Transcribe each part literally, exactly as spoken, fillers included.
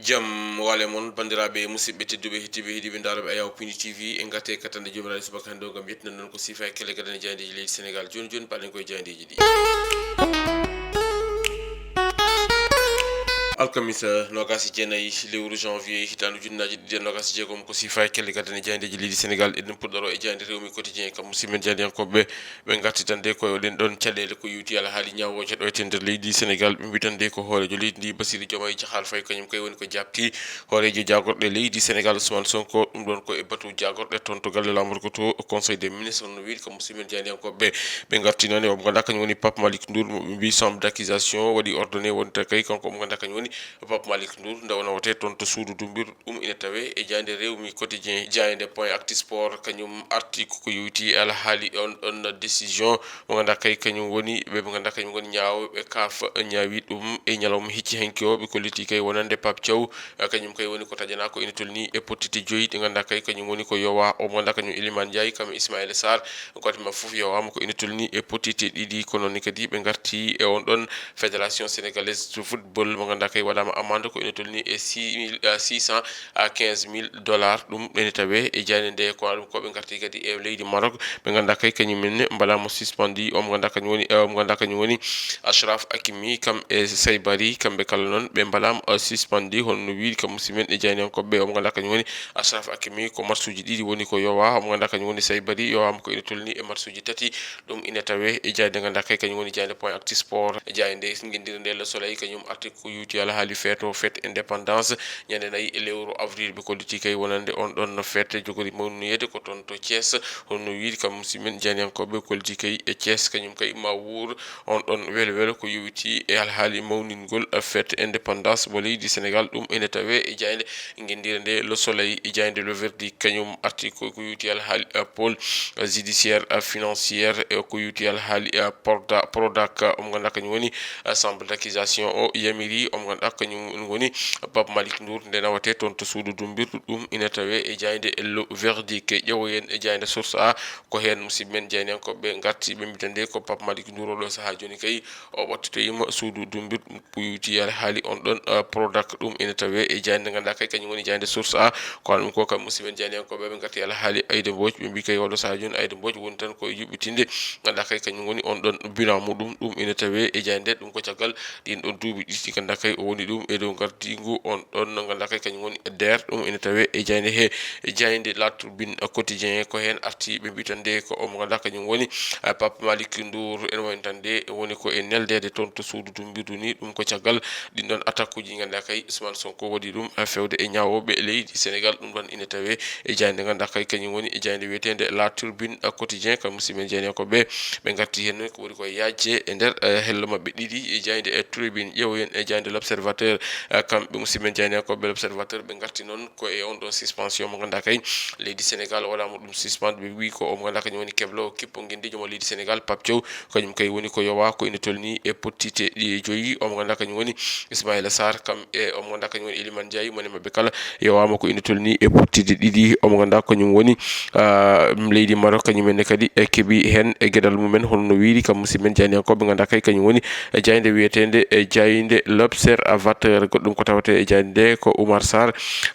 Jam wale mon, banndiraaɓe, musidɓe tedduɓe, hettiiɓe, heɗiiɓe, ndaarooɓe Ayaw Pindi T V. En ngarte e kattanɗe Joomiraaɗo subaka hannde o ngam yettinande on ko siifa e kellegadane jaayndeeji leydi Senegal. Jooni jooni, paɗen koye jaayndeeji ɗi. Alkamisa, nogas e jeenayi lewru janvier, hitaande ujunnaaji ɗiɗi e nogas e jeegom, ko siifa e kellegadane jaayndeeji leydi Senegal. Eɗen puɗɗoro e jaaynde Rewmi Quotidien, kam musidɓe men jaayndiyankooɓe. Ɓe ngartitande ko oɗen ɗon caɗeele ko yowti alhaali ñaawooje ɗo e nder leydi Senegal. Ɓe mbitande ko hooreejo leydi ndi, Bassirou Diomaye Diakhar Faye, kañum kay woni ko jaabti hooreejo jaagorɗe leydi Senegal, Ousmane Sonko. Ɗum ɗon ko e batu jaagorɗe toon to galle laamorgo to Conseil des ministres, no wiide ko musidɓe men jaayndiyankooɓe. Ɓe ngarti noon e o mo ngannduɗaa kañum woni Pape Malick Ndour, mo ɓe mbi chambre d'accusation waɗi ordonné wonde kay kanko o mo ngannduɗaa kañum woni Pape Malick Ndour, nde o nawetee toon to suudu dumbir. Ɗum ina tawee e jaaynde Rewmi Quotidien, jaaynde Point Actu Sport, kañum arti ko ko yowti e alhaali on ɗon décision mo ngannduɗaa kay kañum woni ɓe, ɓe ngannduɗaa kañum woni ñaawooɓe kaf ñaawi ɗum e ñalawma hecci hanki o. Ɓe kolliti kay wonande Pape Thiaw, eh, kañum kay woni ko taƴanaa ko ina tolni e pottite joyi ɗi ngannduɗaa kay kañum woni ko yowaa o mo ngannduɗaa kañum Elimane Ndiaye kam e Ismaïla Sarr. Gooto maɓɓe fof yowaama ko ina tolni e pottite ɗiɗi. Ko noon ne kadi ɓe ngarti e on ɗon Fédération Sénégalaise de Football mo ngannduɗaa kay waɗaama amande ko ina tolni e six mille, euh, six cent à quinze mille dollars. Ɗum ene tawee e jaaynde nde, ko ɗum ko ɓe ngarti kadi e leydi Maroc. Ɓe ngannduɗaa kay kañum en mbaɗaama suspendi. O mo ngannduɗaa kañum woni, eh, o mo ngannduɗaa kañum woni Achraf Hakimi kam e Saibari, kamɓe kala noon ɓe mbaɗaama, eh, suspendi. Hono no wiide kam musidɓe men e jaayndiyankooɓe ɓe, o mo ngannduɗaa kañum woni Achraf Hakimi ko matchuuji ɗiɗi woni ko yowaa. O mo ngannduɗaa kañum woni Saibari yowaama ko ina tolni e matchuuji tati. Ɗum ina tawee e jaaynde ngannduɗaa kay kañum woni jaaynde Point Actu Sport. Jaaynde nginndire nde Le Soleil kañum arti ko yowti alhaali feeto, fête indépendance, ñande nayi e lewru avril. Ɓe kolliti kay wonande on ɗon no fête jogori mawnoyeede ko toon to Thiès. Hono no wiide kam musidɓe men jaayndiyankooɓe, kolliti kay e Thiès kañum kay ma wuur on ɗon welo welo ko yowiti e alhaali mawningol fête indépendance mo leydi Senegal. Ɗum ene tawee e jaaynde nginndire nde Le Soleil. E jaaynde Le Verdict kañum arti ko, ko yowti alhaali, eh, pôle, eh, judiciaire, eh, financière, e ko yowti alhaali, eh, Porda-, Prodac, eh, o mo ngannduɗaa kañum woni, eh, chambre d'accusation o yamiri o mo ngannduɗaa kañum woni Pape Malick Ndour nde nawetee toon to suudu dumbirdu. Ɗum ina tawee e jaaynde Le Verdict. Ƴeewoyen e jaaynde Source A, ko heen musidɓe men jaayndiyankooɓe ngarti, ɓe mbitande ko Pape Malick Ndour oɗo sahaa jooni kay o ɓattitoyiima suudu dumbirdu. Ko yowti alhaali on ɗon, uh, Prodac. Ɗum ina tawee e jaaynde ngannduɗaa kay kañum woni jaaynde Source A. Ko ɗum ko kam musidɓe men jaayndiyankooɓe ɓe ngarti alhaali Aïda Mbodj. Ɓe mbi kay oɗo sahaa jooni Aïda Mbodj woni tan ko e yuɓɓitinde ngannduɗaa kay kañum woni on ɗon bilan muɗum. Ɗum ina tawee e jaaynde, ɗum ko caggal ɗin ɗon duuɓi ɗiɗi ngannduɗaa kay o woni ɗum e dow ngardiingu on ɗon ngannduɗaa kay kañum woni DER. Ɗum ina tawee e jaaynde he, e jaaynde La Tribune Quotidien. Ko heen arti ɓe mbitande ko o mo ngannduɗaa kañum woni, eh, Pape Malick Ndour. Ene wayno tan de woni ko e neldeede toon to suudu dumbirdu ni. Ɗum ko caggal ɗin ɗon attaque uji ngannduɗaa kay Ousmane Sonko waɗi ɗum, eh, fewde e ñaawooɓe leydi Senegal. Ɗum ɗon ina tawee e jaaynde ngannduɗaa kay kañum woni e jaaynde wiyeteende La Tribune, eh, Quotidien. Kam musidɓe men jaayndiyankooɓe ɓe ngarti heen ko woni ko yaajde e nder, eh, hello maɓɓe ɗiɗi e jaaynde e Tribune. Ƴeewoyen e jaaynde L'Observateur, eh, kamɓe musidɓe men jaayndiyankooɓe L'Observateur ɓe ngarti noon ko e on ɗon suspension mo ngannduɗaa kay leydi Senegal waɗaama ɗum suspend. Ɓe mbi ko o mo ngannduɗaa kañum woni keblo kippo ngenndiijo mo leydi Senegal, Pape Thiaw, kañum kay woni ko yowaa ko ina tolni e pottite ɗi joyi. O mo ngannduɗaa kañum woni Ismaïla Sarr kam e o mo ngannduɗaa kañum woni Elimane Ndiaye, mo ne maɓɓe kala yowaama ko ina tolni e pottite ɗiɗi. O mo ngannduɗaa kañum woni, ah, leydi Maroc, kañum en ne kadi e keɓi heen e geɗal mumen, hono no wiiri kam musidɓe men jaayndiyankooɓe ngannduɗaa kay kañum woni e jaaynde wiyeteende e jaaynde L'Observateur. Goɗɗum ko tawetee e jaaynde nde ko Oumar Sarr,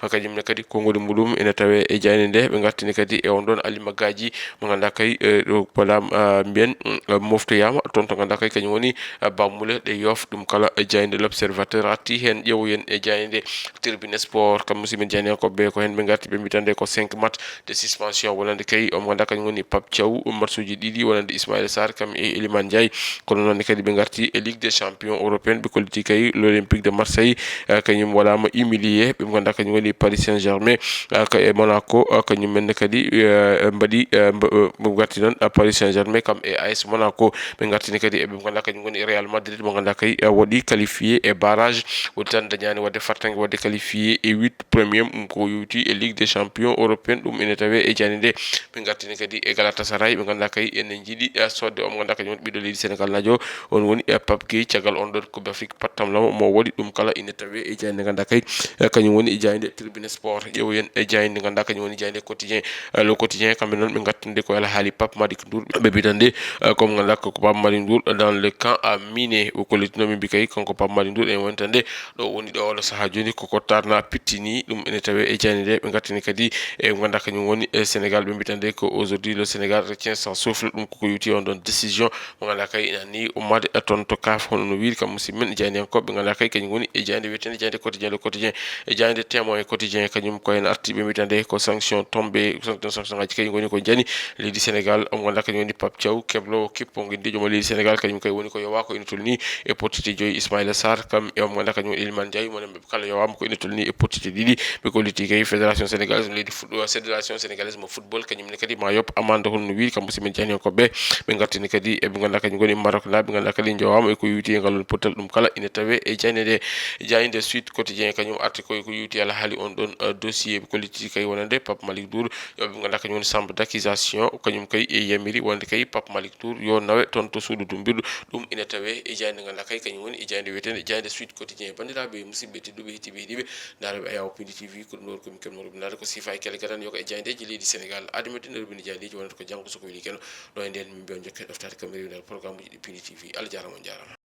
kañum ne kadi konngol muɗum ina tawee e jaaynde nde. Ɓe ngartini kadi e on ɗon Alima Gadji mo ngannduɗaa kay, eh, ɗo palam, ah, mbiyen, mm, eh, moftoyaama toon to ngannduɗaa kay kañum woni, eh, Bamule ɗe Yoff. Ɗum kala e jaaynde L'Observateur arti heen. Ƴeewoyen e jaaynde Tribune Sport kam musidɓe men jaayndiyankooɓe ɓe ko heen ɓe ngarti ɓe mbitande ko cinq match de suspension wonande kay o mo ngannduɗaa kañum woni Pape Thiaw, matchuuji ɗiɗi wonande Ismaïla Sarr kam e Elimane Ndiaye. Kono noon kadi ɓe ngarti e Ligue des Champions européenne, ɓe kolliti kay l'Olympique de Marseille, eh, kañum waɗaama humilié. Ɓe ngannduɗaa kañum woni Paris Saint-Germain, eh, ka e Monaco, eh, kañum men ne kadi, eh, mbaɗi, eh, mba-, eh, ɓe ngarti noon, eh, Paris Saint-Germain kam e A S Monaco. Ɓe ngartini kadi e ɓe ngannduɗaa kañum woni Real Madrid mo ngannduɗaa kay, eh, waɗi qualifié e barrage, waɗi tan dañaani waɗde fartaŋŋe waɗde qualifié e huit premier, ɗum ko yowti e Ligue des Champions européenne. Ɗum ene tawee e jaaynde nde. Ɓe ngartini kadi e Galatasaray, ɓe ngannduɗaa kay ene njiɗi, eh, soodde o mo ngannduɗaa kañum woni ɓiɗɗo leydi Senegal naajo, on woni, eh, Pape Gueye, caggal on ɗon Coupe d'Afrique pattamlamo mo Ɗum kala ina tawee e jaaynde nde ngannduɗaa kay, eh, kañum woni e jaaynde Tribune Sport. Ƴeewoyen e jaaynde nde ngannduɗaa kañum woni jaaynde Quotidien, eh, Le Quotidien, kamɓe noon ɓe ngattunde ko Alhaali Pape Malick Ndour. Ɓe mbiyata nde, eh, ko mo ngannduɗaa ko Pape Malick Ndour dans le camp à miner. O kollitinoo min mbi kay kanko Pape Malick Ndour en wonta nde ɗo woni ɗo oɗo sahaa jooni koko tarna pittini. Ɗum ene tawee e jaaynde nde. Ɓe ngattini kadi e mo ngannduɗaa kañum woni, eh, Sénégal. Ɓe mbiyata nde ko aujourd'hui le Sénégal retient son souffle. Ɗum koko yowti on ɗon décision mo ngannduɗaa kay ina ni ummaade, eh, toon to kaaf, hono no wiiri kam musidɓe men jaayndiyankooɓe. Ɓe ngannduɗaa kay kañum woni e jaaynde wiyetende jaaynde Quotidien, Le Quotidien, e jaaynde Témoin Quotidien, kañum ko en arti ɓe mbiyata nde ko sanction tombé, sanction, sanction ngaji kay ngoni ko njani leydi Sénégal. Mo ngannduɗaa kañum woni Pape Thiaw, kebloowo kippo ngenndiijo mo leydi Sénégal, kañum kay woni ko yowaa ko ina tolni e pottite joyi. Ismaïla Sarr kam e mo ngannduɗaa kañum woni Iliman Ndiaye, mo kala yowaama ko ina tolni e pottite ɗiɗi. Ɓe kolliti kay Fédération Sénégalaise mo leydi foot-, Fédération Sénégalaise mo football, kañum ne kadi ma yoɓ amande hono no wiiri kam musidɓe men jaayndiyankooɓe. Ɓe ngartini kadi e ɓe ngannduɗaa kañum ngoni Maroc naaɓe, ɓe ngannduɗaa kadi njowaama e ko yowiti e ngal ɗon pottal. Ɗum kala ina tawee e jaaynde nde. Jaaynde Sud Quotidien kañum arti koye ko yowiti alhaali on ɗon, eh, dossier. Ɓe kolliti kay wonande Pape Malick Ndour, yo ɓe ngannduɗaa kañum woni chambre d'accusation, kañum kay e yamiri wonde kay Pape Malick Ndour yo nawe toon to suudu dumbirɗo. Ɗum ina tawee e jaaynde nde ngannduɗaa kay kañum woni e jaaynde wiyetende jaaynde Sud Quotidien. Banndiraaɓe musidɓe tedduɓe, heɗiiɓe, heɗiiɓe, ndaarooɓe Ayaw Pindi T V, ko ɗum ɗon ko min kelmorooɓe naata ko sifa e kele gadano yoga e jaayndeeji leydi Sénégal. Adama Dine rubini jaayndeeji wonata ko janngo so ko weli keno. Ɗo e nden min mbiya on jokke ɗoftaade kam rewindaade programme uji ɗi Pindi T V. Allah jaaraama, on jaaraama.